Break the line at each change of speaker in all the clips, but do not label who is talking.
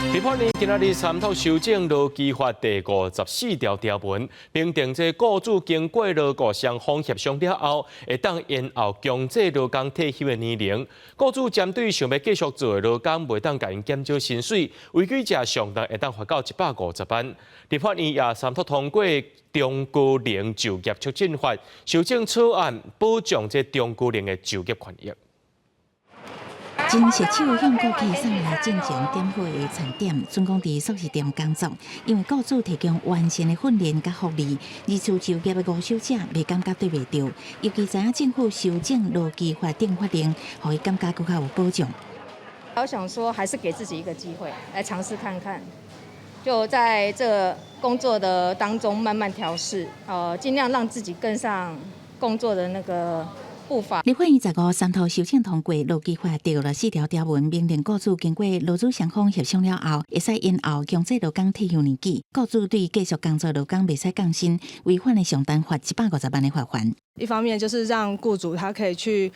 立法院今仔日參透修正勞基法第54條條文，明定這雇主經過勞雇雙方協商了後，會當延後強制勞工退休的年齡。雇主針對想欲繼續做的勞工，袂當共𪜶減少薪水，違規者上重會當罰到150萬。立法院也三讀通過中高齡就業促進法修正草案，保障這中高齡的就業權益。
真熟手向顧客送來進前點好的餐點，準講佇速食店工作，因為雇主提供完善的訓練佮福利，二次就業的五手者袂感覺對袂著，尤其知影政府修正勞基法定法令，予伊感覺閣較有保障。
我想說，還是給自己一個機會，來嘗試看看，就在這工作的當中慢慢調適，盡量讓自己跟上工作的那個步伐。
立法院15三讀修正通過勞基法第54條條文，明定雇主經過勞資雙方協商了後，會使延後強制勞工退休年紀。雇主對繼續工作勞工袂使降薪，違反的上重罰150萬的罰鍰。
一方面就是讓雇主他可以去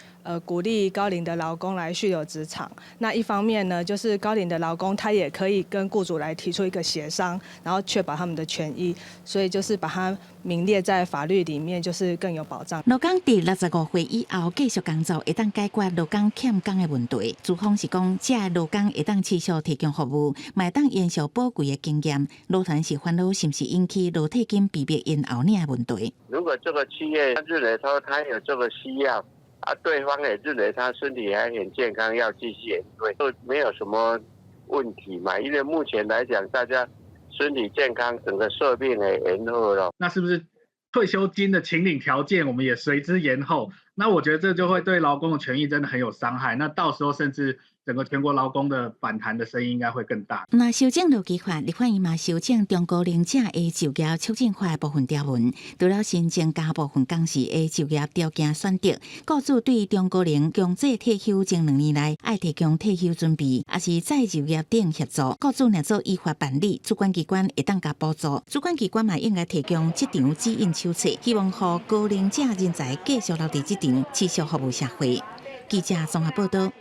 鼓勵高齡的勞工來續留職場，那一方面呢，就是高齡的勞工他也可以跟雇主來提出一個協商，然後確保他們的權益，所以就是把它明列在法律裡面，就是更有保障。
勞工佇65歲以後繼續工作，會當解決勞工欠工的問題。資方是講，這勞工會當持續提供服務，嘛會當延續寶貴的經驗。勞團是煩惱是毋是引起勞退金被迫延後領的問題。
如果這個企業認為說他有這個需要，啊，對方也認為他身體還很健康，要繼續延退，都沒有什麼問題嘛。因為目前來講，大家身體健康，整個壽命也延後了。
那是不是退休金的請領條件，我們也隨之延後？那我覺得這就會對勞工的權益真的很有傷害。那到時候甚至整個全國勞工的反彈的聲音應該會更大。
那修正勞基法，立法院嘛修正中高齡者的就業促進法的部分條文，除了新增加部分工時的就業條件選擇，雇主對中高齡強制退休前2年內愛提供退休準備，抑是再就業等協助。雇主若做依法辦理，主管機關會當共補助。主管機關嘛應該提供職場指引手冊，希望予高齡者人才繼續留佇職場，持續服務社會。記者綜合報道。